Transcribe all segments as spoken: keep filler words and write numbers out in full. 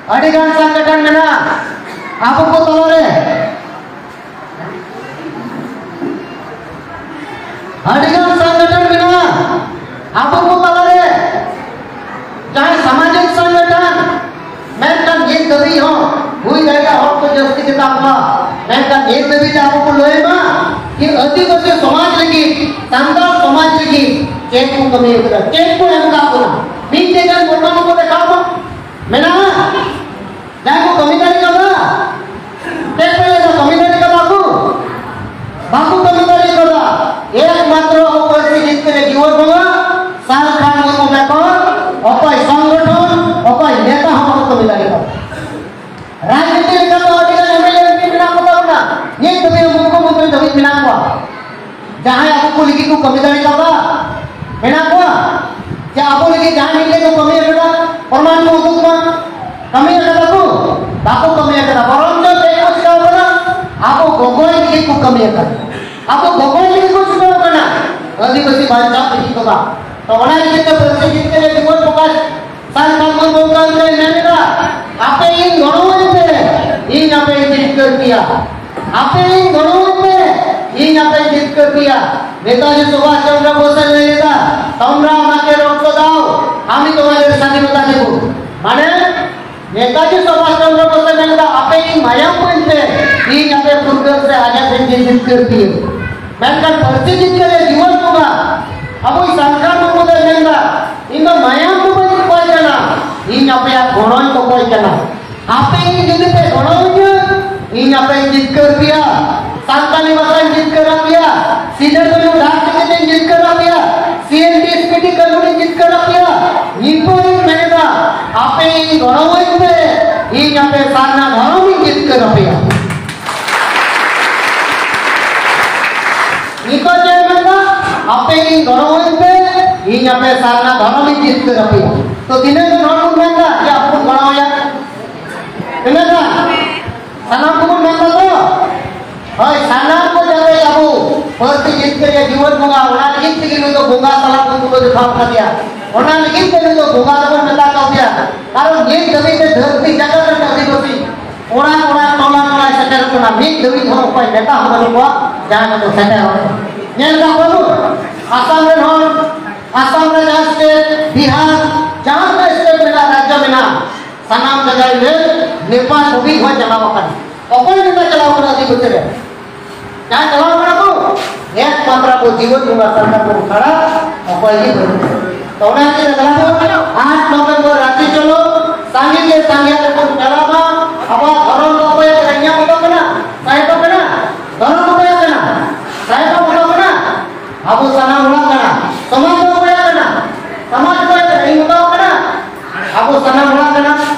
ᱟᱹᱰᱤ ᱜᱟᱱ ᱥᱚᱝᱜᱚᱴᱷᱚᱱ ᱢᱮᱱᱟᱜᱼᱟ ᱟᱵᱚ ᱠᱚ ᱛᱟᱞᱟᱨᱮ᱾ ᱟᱹᱰᱤ ᱜᱟᱱ ᱥᱚᱝᱜᱚᱴᱷᱚᱱ ᱢᱮᱱᱟᱜᱼᱟ ᱟᱵᱚ ᱠᱚ ᱛᱟᱞᱟᱨᱮ, ᱡᱟᱦᱟᱸᱭ ᱥᱟᱢᱟᱡᱤᱠ ᱥᱚᱝᱜᱚᱴᱷᱚᱱ, ᱢᱮᱱᱠᱷᱟᱱ ᱱᱤᱛ ᱫᱷᱟᱹᱵᱤᱡ ᱦᱚᱸ ᱦᱩᱭ ᱫᱟᱲᱮᱭᱟᱜᱼᱟ ᱦᱚᱲ ᱠᱚ ᱡᱟᱹᱥᱛᱤ ᱜᱮᱛᱟ ᱠᱚᱣᱟ, ᱢᱮᱱᱠᱷᱟᱱ ᱱᱤᱛ ᱫᱷᱟᱹᱵᱤᱡ ᱛᱮ ᱟᱵᱚ ᱠᱚ ᱞᱟᱹᱭ ᱢᱟ ᱡᱮ ᱟᱹᱫᱤᱵᱟᱹᱥᱤ ᱥᱚᱢᱟᱡᱽ ᱞᱟᱹᱜᱤᱫ, ᱥᱟᱱᱛᱟᱲ ᱥᱚᱢᱟᱡᱽ ᱞᱟᱹᱜᱤᱫ ᱪᱮᱫ ᱠᱚ ᱠᱟᱹᱢᱤ ᱟᱠᱟᱫᱟ, ᱪᱮᱫ ᱠᱚ ᱮᱢ ᱟᱠᱟᱫ ᱵᱚᱱᱟ, ᱢᱤᱫᱴᱮᱡ ᱜᱟᱱ ᱯᱨᱚᱢᱟᱱ ᱠᱚ ᱫᱮᱠᱷᱟᱣ ᱢᱟ᱾ ᱢᱮᱱᱟᱜᱼᱟ? ᱡᱟᱦᱟᱸᱭ ᱠᱚ ᱠᱟᱹᱢᱤ ᱫᱟᱲᱮ ᱠᱟᱫᱟ? ᱪᱮᱫ ᱯᱮ ᱞᱟᱹᱭᱫᱟ, ᱠᱟᱹᱢᱤ ᱫᱟᱲᱮ ᱠᱟᱫᱟ ᱠᱚ? ᱵᱟᱠᱚ ᱠᱟᱹᱢᱤ ᱫᱟᱲᱮ ᱠᱟᱫᱟ᱾ ᱮᱠᱢᱟᱛᱨᱚ ᱟᱵᱚ ᱯᱟᱹᱨᱥᱤ ᱡᱤᱛᱠᱟᱹᱨᱤᱭᱟᱹ ᱡᱤᱣᱮᱫ ᱵᱚᱸᱜᱟ ᱥᱟᱞᱠᱷᱟᱱ ᱢᱩᱨᱢᱩ ᱵᱮᱜᱚᱨ ᱚᱠᱚᱭ ᱥᱚᱝᱜᱚᱴᱷᱚᱱ, ᱚᱠᱚᱭ ᱱᱮᱛᱟ ᱦᱚᱸ ᱵᱟᱠᱚ ᱠᱟᱹᱢᱤ ᱫᱟᱲᱮ ᱠᱟᱫᱟ᱾ ᱨᱟᱡᱽᱱᱤᱛᱤ ᱞᱮᱠᱟ ᱫᱚ ᱟᱹᱰᱤ ᱜᱟᱱ M L A M P ᱢᱮᱱᱟᱜ ᱠᱚ ᱛᱟᱵᱚᱱᱟ, ᱱᱤᱛ ᱫᱷᱟᱹᱵᱤᱡ ᱢᱩᱠᱷᱭᱚᱢᱚᱱᱛᱨᱤ ᱫᱷᱟᱹᱵᱤᱡ ᱢᱮᱱᱟᱜ ᱠᱚᱣᱟ᱾ ᱡᱟᱦᱟᱸᱭ ᱟᱵᱚ ᱠᱚ ᱞᱟᱹᱜᱤᱫ ᱠᱚ ᱠᱟᱹᱢᱤ ᱫᱟᱲᱮ ᱠᱟᱣᱫᱟ, ᱢᱮᱱᱟᱜ ᱠᱚᱣᱟ? ᱡᱮ ᱟᱵᱚ ᱞᱟᱹᱜᱤᱫ ᱡᱟᱦᱟᱸᱭ ᱢᱤᱫᱴᱮᱱ ᱠᱚ ᱠᱟᱹᱢᱤ ᱟᱠᱟᱫᱟ, ᱯᱨᱚᱢᱟᱱ ᱠᱚ ᱩᱫᱩᱜ ᱢᱟ, ᱠᱟᱹᱢᱤ ᱟᱠᱟᱫᱟ ᱠᱚ? ᱵᱟᱠᱚ ᱠᱟᱹᱢᱤ ᱟᱠᱟᱫᱟ, ᱵᱚᱨᱚᱝ ᱪᱚ ᱪᱮᱫ ᱠᱚ ᱪᱤᱠᱟᱹᱣ ᱠᱟᱱᱟ? ᱟᱵᱚ ᱜᱚᱜᱚᱭ ᱞᱟᱹᱜᱤᱫ ᱠᱚ ᱠᱟᱹᱢᱤ ᱟᱠᱟᱫᱟ, ᱟᱵᱚ ᱜᱚᱜᱚᱭ ᱞᱟᱹᱜᱤᱫ ᱠᱚ ᱪᱤᱠᱟᱹᱣ ᱠᱟᱱᱟ, ᱟᱹᱫᱤᱵᱟᱹᱥᱤ ᱵᱟᱧᱪᱟᱣ ᱞᱟᱹᱜᱤᱫ ᱫᱚ ᱵᱟᱝ᱾ ᱛᱚ ᱚᱱᱟ ᱤᱫᱤ ᱠᱟᱛᱮ ᱯᱟᱹᱨᱥᱤ ᱡᱤᱛᱠᱟᱹᱨᱤᱭᱟᱹ ᱡᱤᱣᱮᱫ ᱵᱚᱸᱜᱟ ᱥᱟᱞᱠᱷᱟᱱ ᱢᱩᱨᱢᱩ ᱜᱚᱢᱠᱮᱭ ᱢᱮᱱ ᱮᱫᱟ, ᱟᱯᱮ ᱤᱧ ᱜᱚᱲᱚᱣᱟᱹᱧ ᱯᱮ, ᱤᱧ ᱟᱯᱮᱧ ᱡᱤᱛᱠᱟᱹᱨ ᱯᱮᱭᱟ᱾ ᱟᱯᱮ ᱤᱧ ᱜᱚᱲᱚᱣᱟᱹᱧ ᱯᱮ, ᱤᱧ ᱟᱯᱮᱧ ᱡᱤᱛᱠᱟᱹᱨ ᱯᱮᱭᱟ᱾ নেতাজি সুভাষ চন্দ্র বোসে ᱞᱟᱹᱭ ᱞᱮᱫᱟ, তোমরা আমাকে রক্ত দাও, আমি তোমাদের স্বাধীনতা দেব। মানে, নেতাজি সুভাষ চন্দ্র বোসে ᱢᱮᱱ ᱮᱫᱟ, ᱟᱯᱮ ᱤᱧ ᱢᱟᱭᱟᱢ ᱤᱢᱟᱹᱧ ᱯᱮ, ᱤᱧ ᱟᱯᱮ ᱯᱷᱩᱨᱜᱟᱹᱞ ᱥᱮ ᱟᱡᱟᱫ ᱤᱧ ᱡᱤᱛᱠᱟᱹᱨ ᱯᱮᱭᱟ᱾ ᱢᱮᱱᱠᱷᱟᱱ ᱯᱟᱹᱨᱥᱤ ᱡᱤᱛᱠᱟᱹᱨᱤᱭᱟᱹ ᱡᱤᱣᱮᱫ ᱵᱚᱸᱜᱟ ᱟᱵᱚᱭᱤᱡ ᱥᱟᱞᱠᱷᱟᱱ ᱢᱩᱨᱢᱩ ᱫᱚᱭ ᱢᱮᱱᱫᱟ, ᱤᱧ ᱫᱚ ᱢᱟᱭᱟᱢ ᱫᱚ ᱵᱟᱹᱧ ᱠᱚᱠᱚᱭ ᱠᱟᱱᱟ, ᱤᱧ ᱟᱯᱮᱭᱟᱜ ᱜᱚᱲᱚᱧ ᱠᱚᱠᱚᱭ ᱠᱟᱱᱟ᱾ ᱟᱯᱮ ᱤᱧ ᱡᱩᱫᱤ ᱯᱮ ᱜᱚᱲᱚᱣᱟᱹᱧᱟ, ᱤᱧ ᱟᱯᱮᱧ ᱡᱤᱛᱠᱟᱹᱨ ᱯᱮᱭᱟ᱾ ᱥᱟᱱᱛᱟᱲᱤ ᱵᱷᱟᱥᱟᱧ ᱡᱤᱛᱠᱟᱹᱨ ᱟᱯᱮᱭᱟ, ᱥᱤᱫᱟᱹ ᱠᱟᱹᱱᱦᱩ ᱰᱟᱠ ᱴᱤᱠᱤᱴᱤᱧ ᱡᱤᱛᱠᱟᱹᱨ ᱟᱯᱮᱭᱟ, C N T S P T ᱠᱟᱹᱱᱩᱱᱤᱧ ᱡᱤᱛᱠᱟᱹᱨ ᱟᱯᱮᱭᱟ᱾ ᱱᱤᱛᱚᱜ ᱤᱧ ᱢᱮᱱᱮᱫᱟ, ᱟᱯᱮ ᱤᱧ ᱜᱚᱲᱚᱣᱟᱹᱧ ᱯᱮ, ᱤᱧ ᱟᱯᱮ ᱥᱟᱨᱱᱟ ᱫᱷᱚᱨᱚᱢᱤᱧ ᱡᱤᱛᱠᱟᱹᱨ ᱟᱯᱮᱭᱟ᱾ ᱱᱤᱛᱚᱜ ᱪᱮᱫ ᱢᱮᱱᱫᱟ? ᱟᱯᱮ ᱤᱧ ᱜᱚᱲᱚᱣᱟᱹᱧ ᱯᱮ, ᱤᱧ ᱟᱯᱮ ᱥᱟᱨᱱᱟ ᱫᱷᱚᱨᱚᱢᱤᱧ ᱡᱤᱛᱠᱟᱹᱨ ᱟᱯᱮᱭᱟ᱾ ᱛᱚ ᱛᱤᱱᱟᱹᱜ ᱜᱟᱱ ᱦᱚᱲ ᱵᱚᱱ ᱢᱮᱱᱫᱟ ᱡᱮ ᱟᱵᱚ ᱵᱚᱱ ᱜᱚᱲᱚᱣᱟᱭᱟ? ᱛᱤᱱᱟᱹᱜ ᱜᱟᱱ? ᱥᱟᱱᱟᱢ ᱠᱚᱵᱚᱱ ᱢᱮᱱᱫᱟ ᱛᱚ? ᱦᱳᱭ, ᱥᱟᱱᱟᱢ ᱠᱚ ᱡᱟᱛᱮ ᱟᱵᱚ ᱯᱟᱹᱨᱥᱤ ᱡᱤᱛᱠᱟᱹᱨᱤᱭᱟᱹ ᱡᱤᱣᱮᱫ ᱵᱚᱸᱜᱟ, ᱚᱱᱟ ᱞᱟᱹᱜᱤᱫ ᱛᱮᱜᱮ ᱱᱩᱭ ᱫᱚ ᱵᱚᱸᱜᱟ ᱥᱟᱞᱟᱜ ᱵᱚᱱ ᱛᱩᱞᱟᱹ ᱡᱚᱠᱷᱟ ᱟᱠᱟᱫᱮᱭᱟ, ᱚᱱᱟ ᱞᱟᱹᱜᱤᱫ ᱛᱮ ᱱᱩᱭ ᱫᱚ ᱵᱚᱸᱜᱟ ᱫᱚᱵᱚᱱ ᱢᱮᱛᱟ ᱠᱟᱫᱮᱭᱟ᱾ ᱠᱟᱨᱚᱱ ᱱᱤᱛ ᱫᱷᱟᱹᱵᱤᱡ ᱛᱮ ᱫᱷᱟᱹᱨᱛᱤ ᱚᱲᱟᱜ ᱚᱲᱟᱜ, ᱴᱚᱞᱟ ᱴᱚᱞᱟᱭ ᱥᱮᱴᱮᱨᱚᱜ ᱠᱟᱱᱟ, ᱢᱤᱫ ᱫᱷᱟᱹᱵᱤᱡ ᱦᱚᱸ ᱚᱠᱚᱭ ᱱᱮᱛᱟ ᱦᱚᱸ ᱵᱟᱹᱱᱩᱜ ᱠᱚᱣᱟ ᱡᱟᱦᱟᱸᱭ ᱠᱚ ᱥᱮᱴᱮᱨᱚᱜ ᱠᱟᱱᱟ᱾ ᱧᱮᱞ ᱠᱟᱜ ᱠᱚᱣᱟ ᱵᱚᱱ, ᱟᱥᱟᱢ ᱨᱮᱱ ᱦᱚᱲ, ᱟᱥᱟᱢ ᱨᱮ ᱡᱟᱦᱟᱸ ᱥᱴᱮᱴ, ᱵᱤᱦᱟᱨ, ᱡᱟᱦᱟᱸ ᱛᱤᱱᱟᱹᱜ ᱥᱴᱮᱴ ᱢᱮᱱᱟᱜᱼᱟ, ᱨᱟᱡᱽᱡᱚ ᱢᱮᱱᱟᱜᱼᱟ, ᱥᱟᱱᱟᱢ ᱡᱟᱭᱜᱟ ᱨᱮ ᱱᱮᱯᱟᱞ ᱫᱷᱟᱹᱵᱤᱡ ᱦᱚᱸ ᱪᱟᱞᱟᱣ ᱟᱠᱟᱱᱟ᱾ ᱚᱠᱚᱭ ᱱᱮᱛᱟ ᱪᱟᱞᱟᱣ ᱟᱠᱟᱱᱟ ᱟᱹᱫᱤᱵᱟᱹᱥᱤ ᱨᱮ? ᱡᱟᱦᱟᱸᱭ ᱪᱟᱞᱟᱣ ᱠᱟᱱᱟ ᱠᱚ, ᱮᱠᱢᱟᱛᱨᱚ ᱟᱵᱚ ᱡᱤᱵᱚᱱ ᱵᱚᱸᱜᱟ ᱥᱟᱱᱛᱟᱲ ᱠᱚ ᱠᱷᱟᱲᱟ, ᱚᱠᱚᱭ ᱜᱮ ᱵᱟᱹᱱᱩᱜ ᱠᱚᱣᱟ᱾ ᱛᱚ ᱚᱱᱟ ᱠᱷᱟᱹᱛᱤᱨ ᱫᱮᱞᱟ ᱵᱚᱱ, ᱟᱴ ᱱᱚᱵᱷᱮᱢᱵᱚᱨ ᱨᱟᱸᱪᱤ ᱪᱚᱞᱚ, ᱥᱟᱸᱜᱮ ᱛᱮ ᱥᱟᱸᱜᱮ ᱛᱮᱵᱚᱱ ᱪᱟᱞᱟᱜ ᱢᱟ, ᱟᱵᱚᱣᱟᱜ ᱫᱷᱚᱨᱚᱢ ᱫᱚ ᱚᱠᱚᱭᱟᱜ ᱠᱟᱱᱟ? ᱤᱧᱟᱹᱜ ᱢᱚᱛᱚ ᱠᱟᱱᱟ? ᱥᱟᱦᱮᱵ ᱠᱟᱱᱟ? ᱫᱷᱚᱨᱚᱢ ᱚᱠᱚᱭᱟᱜ ᱠᱟᱱᱟ? ᱥᱟᱦᱮᱵ ᱢᱚᱛᱚ ᱠᱟᱱᱟ? ᱟᱵᱚ ᱥᱟᱱᱟᱢ ᱦᱚᱲᱟᱜ ᱠᱟᱱᱟ᱾ ᱥᱚᱢᱟᱡᱽ ᱫᱚ ᱚᱠᱚᱭᱟᱜ ᱠᱟᱱᱟ? ᱥᱚᱢᱟᱡᱽ ᱚᱠᱚᱭᱟᱜ ᱠᱟᱱᱟ? ᱤᱧ ᱢᱚᱛᱚ ᱠᱟᱱᱟ? ᱟᱵᱚ ᱥᱟᱱᱟᱢ ᱦᱚᱲᱟᱜ ᱠᱟᱱᱟ᱾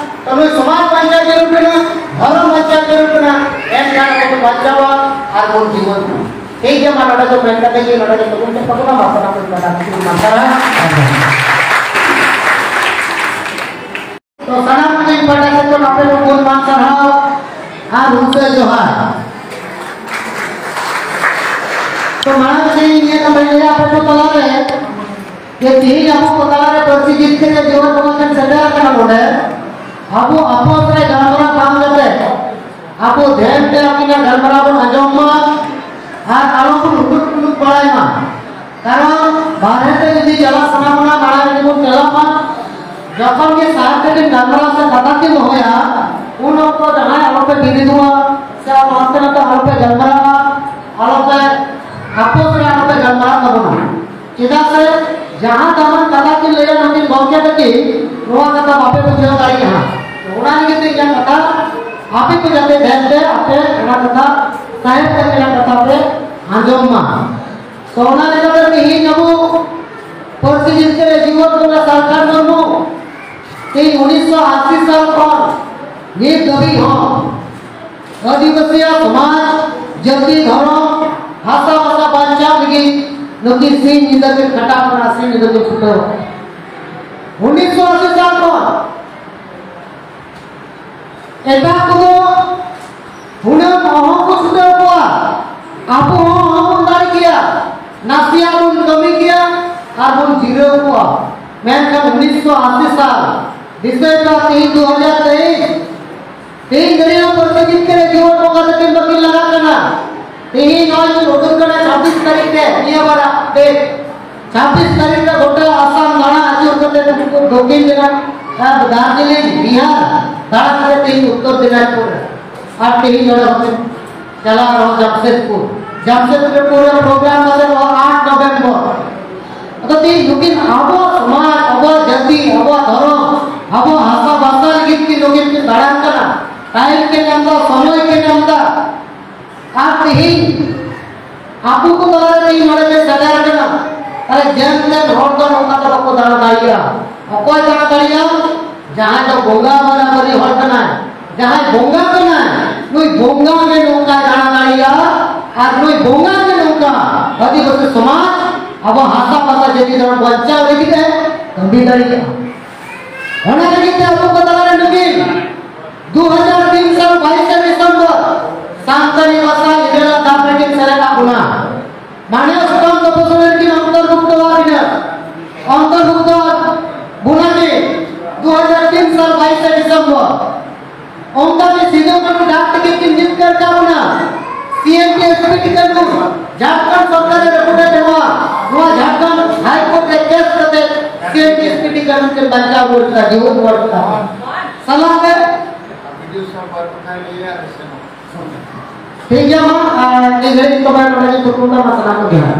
ᱛᱚ ᱱᱩᱭ ᱥᱚᱢᱟᱡᱽ ᱵᱟᱧᱪᱟᱣ ᱡᱟᱹᱨᱩᱲ ᱠᱟᱱᱟ, ᱫᱷᱚᱨᱚᱢ ᱵᱟᱧᱪᱟᱣ ᱡᱟᱹᱨᱩᱲ ᱠᱟᱱᱟ, ᱮᱱᱠᱷᱟᱱ ᱟᱵᱚ ᱵᱚᱱ ᱵᱟᱧᱪᱟᱣᱟ ᱟᱨ ᱵᱚᱱ ᱡᱤᱵᱚᱱ ᱠᱟᱱᱟ᱾ ᱴᱷᱤᱠ ᱜᱮᱭᱟ, ᱢᱟ ᱱᱚᱰᱮ ᱫᱚ ᱢᱮᱱ ᱠᱟᱛᱮ ᱜᱮ ᱱᱚᱰᱮ ᱜᱮ ᱛᱩᱠᱩᱢ ᱪᱟᱵᱟ ᱠᱟᱱᱟ, ᱢᱟ ᱥᱟᱱᱟᱢ ᱠᱚ ᱢᱮᱱᱟ, ᱛᱩᱠᱩᱢ ᱢᱟ ᱥᱟᱨᱦᱟᱣ᱾ ᱛᱚ ᱥᱟᱱᱟᱢ ᱠᱚ ᱤᱧ ᱯᱟᱦᱴᱟ ᱥᱮᱫ ᱠᱷᱚᱱ ᱟᱯᱮ ᱠᱚ ᱵᱚᱱ ᱢᱟ ᱥᱟᱨᱦᱟᱣ ᱟᱨ ᱦᱩᱥᱟᱹ ᱡᱚᱦᱟᱨ᱾ ᱛᱚ ᱢᱟᱲᱟᱝ ᱥᱮᱫ ᱤᱧ ᱱᱤᱭᱟᱹ ᱠᱟᱛᱷᱟᱧ ᱞᱟᱹᱭᱟ ᱟᱯᱮ ᱠᱚ ᱛᱟᱞᱟᱨᱮ, ᱡᱮ ᱛᱮᱦᱮᱧ ᱟᱵᱚ ᱠᱚ ᱛᱟᱞᱟᱨᱮ ᱯᱟᱹᱨᱥᱤ ᱡᱤᱛᱠᱟᱹᱨᱤᱭᱟᱹ ᱡᱩᱣᱟᱹᱱ ᱠᱚ ᱵᱚᱱ ᱥᱮᱴᱮᱨ ᱟᱠᱟᱱᱟ ᱱᱚᱰᱮ, ᱟᱵᱚ ᱟᱯᱚᱥ ᱨᱮ ᱜᱟᱞᱢᱟᱨᱟᱣ ᱵᱟᱝ ᱠᱟᱛᱮ ᱟᱵᱚ ᱫᱷᱮᱭᱟᱱ ᱛᱮ ᱟᱹᱠᱤᱱᱟᱜ ᱜᱟᱞᱢᱟᱨᱟᱣ ᱵᱚᱱ ᱟᱸᱡᱚᱢ ᱢᱟ ᱟᱨ ᱟᱞᱚ ᱵᱚᱱ ᱩᱰᱩᱠ ᱩᱰᱩᱠ ᱵᱟᱲᱟᱭ ᱢᱟ᱾ ᱠᱟᱨᱚᱱ ᱵᱟᱨᱦᱮ ᱛᱮ ᱡᱩᱫᱤ ᱪᱟᱞᱟᱜ ᱥᱟᱱᱟ ᱵᱚᱱᱟ, ᱢᱟᱲᱟᱝ ᱨᱮᱜᱮ ᱵᱚᱱ ᱪᱟᱞᱟᱜ ᱢᱟ᱾ ᱡᱚᱠᱷᱚᱱ ᱜᱮ ᱥᱟᱨ ᱛᱮᱵᱤᱱ ᱜᱟᱞᱢᱟᱨᱟᱣ ᱥᱮ ᱠᱟᱛᱷᱟ ᱠᱤᱱ ᱫᱚᱦᱚᱭᱟ, ᱩᱱ ᱚᱠᱛᱚ ᱡᱟᱦᱟᱸᱭ ᱟᱞᱚᱯᱮ ᱵᱤᱨᱤᱫᱚᱜᱼᱟ ᱥᱮ ᱟᱞᱚ ᱦᱟᱱᱛᱮ ᱱᱟᱛᱮ ᱟᱞᱚᱯᱮ ᱜᱟᱞᱢᱟᱨᱟᱣᱟ, ᱟᱞᱚᱯᱮ ᱟᱯᱚᱥ ᱨᱮ ᱟᱞᱚᱯᱮ ᱜᱟᱞᱢᱟᱨᱟᱣ ᱛᱟᱵᱚᱱᱟ᱾ ᱪᱮᱫᱟᱜ ᱥᱮ ᱡᱟᱦᱟᱸ ᱫᱟᱢᱟᱱ ᱠᱟᱛᱷᱟ ᱠᱤᱱ ᱞᱟᱹᱭᱟ, ᱱᱩᱠᱤᱱ ᱜᱚᱢᱠᱮ ᱛᱟᱹᱠᱤᱱ ᱱᱚᱣᱟ ᱠᱟᱛᱷᱟ ᱵᱟᱯᱮ ᱵᱩᱡᱷᱟᱹᱣ ᱫᱟᱲᱮᱭᱟᱜᱼᱟ᱾ ᱚᱱᱟ ᱞᱟᱹᱜᱤᱫ ᱛᱮ ᱤᱧᱟᱹᱜ ᱠᱟᱛᱷᱟ, ᱟᱯᱮ ᱠᱚ ᱡᱟᱛᱮ ᱫᱷᱮᱭᱟᱱ ᱛᱮ ᱟᱯᱮ ᱚᱱᱟ ᱠᱟᱛᱷᱟ, ᱥᱟᱦᱮᱵ ᱛᱟᱹᱠᱤᱱᱟᱜ ᱠᱟᱛᱷᱟ ᱯᱮ ᱟᱸᱡᱚᱢ ᱢᱟ᱾ ᱛᱚ ᱚᱱᱟ ᱞᱮᱠᱟᱛᱮ ᱛᱮᱦᱮᱧ ᱟᱵᱚ ᱯᱟᱹᱨᱥᱤ ᱡᱤᱛᱠᱟᱹᱨᱤᱭᱟᱹ ᱡᱤᱣᱤᱫ ᱠᱟᱱᱟ ᱥᱟᱞᱠᱷᱟᱱ ᱢᱩᱨᱢᱩ᱾ ᱛᱮᱦᱮᱧ ᱩᱱᱤᱥᱥᱚ ᱟᱥᱤ ᱥᱟᱞ ᱠᱷᱚᱱ ᱱᱤᱛ ᱫᱷᱟᱹᱵᱤᱡ ᱦᱚᱸ ᱟᱹᱫᱤᱵᱟᱹᱥᱤᱭᱟᱜ ᱥᱚᱢᱟᱡᱽ, ᱡᱟᱹᱛᱤ, ᱫᱷᱚᱨᱚᱢ, ᱵᱷᱟᱥᱟ, ᱵᱷᱟᱥᱟ ᱵᱟᱧᱪᱟᱣ ᱞᱟᱹᱜᱤᱫ ᱱᱩᱠᱤᱱ ᱥᱤᱧ ᱧᱤᱫᱟᱹ ᱠᱤᱱ ᱠᱷᱟᱴᱟᱣ ᱠᱟᱱᱟ, ᱥᱤᱧ ᱧᱤᱫᱟᱹ ᱠᱤᱱ ᱪᱷᱩᱴᱟᱹᱣ ᱠᱟᱱᱟ᱾ ᱩᱱᱤᱥᱥᱚ ᱟᱥᱤ ᱥᱟᱞ ᱠᱷᱚᱱ ᱮᱴᱟᱜ ᱠᱚᱫᱚ ᱦᱩᱱᱟᱹᱝ ᱚᱦᱚ ᱠᱚ ᱪᱷᱩᱴᱟᱹᱣ ᱠᱚᱣᱟ, ᱟᱵᱚ ᱦᱚᱸ ᱚᱦᱚ ᱵᱚᱱ ᱫᱟᱲᱮ ᱠᱮᱭᱟ, ᱱᱟᱥᱮᱭᱟᱜ ᱵᱚᱱ ᱠᱟᱹᱢᱤ ᱠᱮᱭᱟ ᱟᱨ ᱵᱚᱱ ᱡᱤᱨᱟᱹᱣ ᱠᱚᱣᱟ᱾ ᱢᱮᱱᱠᱷᱟᱱ ᱩᱱᱤᱥᱥᱚ ᱟᱥᱤ ᱥᱟᱞ, ᱫᱤᱥᱟᱹᱭ ᱯᱮ ᱛᱮᱦᱮᱧ ᱫᱩ ᱦᱟᱡᱟᱨ ᱛᱮᱭᱤᱥ, ᱛᱮᱦᱮᱧ ᱜᱟᱹᱰᱭᱟᱹ ᱯᱟᱹᱨᱥᱤ ᱡᱤᱛᱠᱟᱹᱨ ᱨᱮ ᱡᱤᱭᱚᱱ ᱵᱚᱸᱜᱟ ᱛᱟᱹᱠᱤᱱ ᱵᱟᱹᱠᱤᱱ ᱞᱟᱜᱟᱜ ᱠᱟᱱᱟ᱾ ᱛᱮᱦᱮᱧ ᱱᱚᱜᱼᱚᱭ ᱵᱚᱱ ᱩᱰᱩᱠ ᱠᱟᱱᱟ ᱪᱷᱟᱵᱵᱤᱥ ᱛᱟᱹᱨᱤᱠᱷ ᱨᱮ, ᱱᱤᱭᱟᱹ ᱵᱟᱨ ᱟᱜ ᱰᱮᱴ᱾ ᱪᱷᱟᱵᱵᱤᱥ ᱛᱟᱹᱨᱤᱠᱷ ᱨᱮ ᱜᱚᱴᱟ ᱟᱥᱟᱢ ᱫᱟᱬᱟ ᱟᱹᱪᱩᱨ ᱠᱟᱛᱮ ᱩᱱᱠᱩ ᱫᱚᱠᱠᱷᱤᱱ ᱫᱤᱱᱟ-, ᱟᱨ ᱫᱟᱨᱡᱤᱞᱤᱝ, ᱵᱤᱦᱟᱨ ᱫᱟᱬᱟ ᱠᱟᱛᱮ ᱛᱮᱦᱮᱧ ᱩᱛᱛᱚᱨ ᱫᱤᱱᱟᱡᱽᱯᱩᱨ ᱨᱮ᱾ ᱟᱨ ᱛᱮᱦᱮᱧ ᱱᱚᱰᱮ ᱦᱚᱸ ᱪᱟᱞᱟᱣ ᱨᱮᱦᱚᱸ ᱡᱟᱢᱥᱮᱫᱽᱯᱩᱨ᱾ ᱡᱟᱢᱥᱮᱫᱽᱯᱩᱨ ᱨᱮ ᱯᱨᱳᱜᱨᱟᱢ ᱠᱟᱛᱮ ᱱᱚᱣᱟ ᱟᱴ ᱱᱚᱵᱷᱮᱢᱵᱚᱨ᱾ ᱟᱫᱚ ᱛᱮᱦᱮᱧ ᱱᱩᱠᱤᱱ ᱟᱵᱚᱣᱟᱜ ᱥᱚᱢᱟᱡᱽ, ᱟᱵᱚᱣᱟᱜ ᱡᱟᱹᱛᱤ, ᱟᱵᱚᱣᱟᱜ ᱫᱷᱚᱨᱚᱢ, ᱟᱵᱚᱣᱟᱜ ᱦᱟᱥᱟ ᱵᱷᱟᱥᱟ ᱞᱟᱹᱜᱤᱫ ᱛᱮ ᱱᱩᱠᱤᱱ ᱠᱤᱱ ᱫᱟᱬᱟᱱ ᱠᱟᱱᱟ᱾ ᱴᱟᱭᱤᱢ ᱠᱤᱱ ᱮᱢ ᱮᱫᱟ, ᱥᱚᱢᱚᱭ ᱠᱤᱱ ᱮᱢ ᱮᱫᱟ᱾ ᱟᱨ ᱛᱮᱦᱮᱧ ᱟᱵᱚ ᱠᱚ ᱛᱟᱞᱟᱨᱮ ᱛᱮᱦᱮᱧ ᱱᱚᱰᱮ ᱯᱮ ᱥᱮᱴᱮᱨ ᱠᱟᱱᱟ᱾ ᱛᱟᱦᱞᱮ ᱡᱮᱱ ᱛᱮᱱ ᱦᱚᱲ ᱫᱚ ᱱᱚᱝᱠᱟ ᱫᱚ ᱵᱟᱠᱚ ᱫᱟᱬᱟ ᱫᱟᱲᱮᱭᱟᱜᱼᱟ᱾ ᱚᱠᱚᱭ ᱫᱟᱬᱟ ᱫᱟᱲᱮᱭᱟᱜᱼᱟ? ᱡᱟᱦᱟᱸᱭ ᱫᱚ ᱵᱚᱸᱜᱟ ᱵᱟᱨᱟᱵᱟᱨᱤ ᱦᱚᱲ ᱠᱟᱱᱟᱭ, ᱡᱟᱦᱟᱸᱭ ᱵᱚᱸᱜᱟ ᱠᱟᱱᱟᱭ, ᱱᱩᱭ ᱵᱚᱸᱜᱟ ᱜᱮ ᱱᱚᱝᱠᱟᱭ ᱫᱟᱬᱟ ᱫᱟᱲᱮᱭᱟᱜᱼᱟ᱾ ᱟᱨ ᱱᱩᱭ ᱵᱚᱸᱜᱟ ᱜᱮ ᱱᱚᱝᱠᱟ ᱟᱹᱫᱤᱵᱟᱹᱥᱤ ᱥᱚᱢᱟᱡᱽ, ᱟᱵᱚ ᱦᱟᱥᱟ ᱵᱷᱟᱥᱟ ᱡᱟᱹᱛᱤ ᱫᱷᱚᱨᱚᱢ ᱵᱟᱧᱪᱟᱣ ᱞᱟᱹᱜᱤᱫ ᱮ ᱠᱟᱹᱢᱤ ᱫᱟᱲᱮᱭᱟᱜᱼᱟ᱾ ᱚᱱᱟ ᱞᱟᱹᱜᱤᱫ ᱛᱮ ᱟᱵᱚ ᱠᱚ ᱛᱟᱞᱟᱨᱮ ᱱᱩᱠᱤᱱ ᱫᱩ ᱦᱟᱡᱟᱨ ᱛᱤᱱ ᱥᱟᱞ ᱵᱟᱭᱤᱥᱮ ᱰᱤᱥᱮᱢᱵᱚᱨ ᱥᱟᱱᱛᱟᱲᱤ ᱵᱷᱟᱥᱟ ᱤᱱᱰᱤᱭᱟ ᱫᱟᱵ ᱨᱮᱠᱤᱱ ᱥᱮᱞᱮᱫ ᱟᱫ ᱵᱚᱱᱟ᱾ ᱢᱟᱱᱮ ᱥᱠᱚᱱᱫ ᱯᱩᱥᱚᱱ ᱨᱮᱠᱤᱱ ᱚᱱᱛᱚᱨᱵᱷᱩᱠᱛᱚ ᱟᱫ ᱵᱚᱱᱟ, ᱚᱱᱛᱚᱨᱵᱷᱩᱠᱛᱚ ᱟᱫ ᱵᱚᱱᱟ ᱠᱤᱱ ᱫᱩ ᱦᱟᱡᱟᱨ ᱛᱤᱱ ᱥᱟᱞ ᱵᱟᱭᱤᱥᱮ ᱰᱤᱥᱮᱢᱵᱚᱨ᱾ ᱚᱱᱠᱟ ᱜᱮ ᱥᱤᱫᱩ ᱠᱟᱹᱱᱦᱩ ᱰᱟᱠ ᱴᱤᱠᱤᱴ ᱠᱤᱱ ᱡᱤᱛᱠᱟᱹᱨ ᱠᱟᱜ ᱵᱚᱱᱟ᱾ ᱥᱤ N T S P ticket ᱠᱚ ᱡᱷᱟᱲᱠᱷᱚᱸᱰ ᱥᱚᱨᱠᱟᱨ ᱮ ᱨᱟᱹᱯᱩᱫ ᱮᱫ ᱵᱚᱱᱟ᱾ ᱱᱚᱣᱟ ᱡᱷᱟᱲᱠᱷᱚᱸᱰ ᱦᱟᱭ ᱠᱳᱨᱴ ᱨᱮ ᱠᱮᱥ ᱠᱟᱛᱮ ᱥᱤ N T S P ticket ᱠᱤᱱ ᱵᱟᱧᱪᱟᱣ ᱨᱩᱣᱟᱹᱲ ᱠᱮᱫᱟ, ᱡᱤᱣᱮᱫ ᱨᱩᱣᱟᱹᱲ ᱠᱮᱫᱟ᱾ ᱥᱟᱞᱟᱜ ᱛᱮ ᱴᱷᱤᱠ ᱜᱮᱭᱟ, ᱢᱟ, ᱟᱨ ᱱᱤᱭᱟᱹ ᱜᱷᱟᱹᱲᱤᱡ ᱛᱚᱵᱮ ᱱᱚᱰᱮ ᱜᱮ ᱛᱷᱩᱠᱩᱢ ᱫᱟ, ᱢᱟ ᱥᱟᱱᱟᱢ ᱠᱚ ᱡᱚᱦᱟᱨ᱾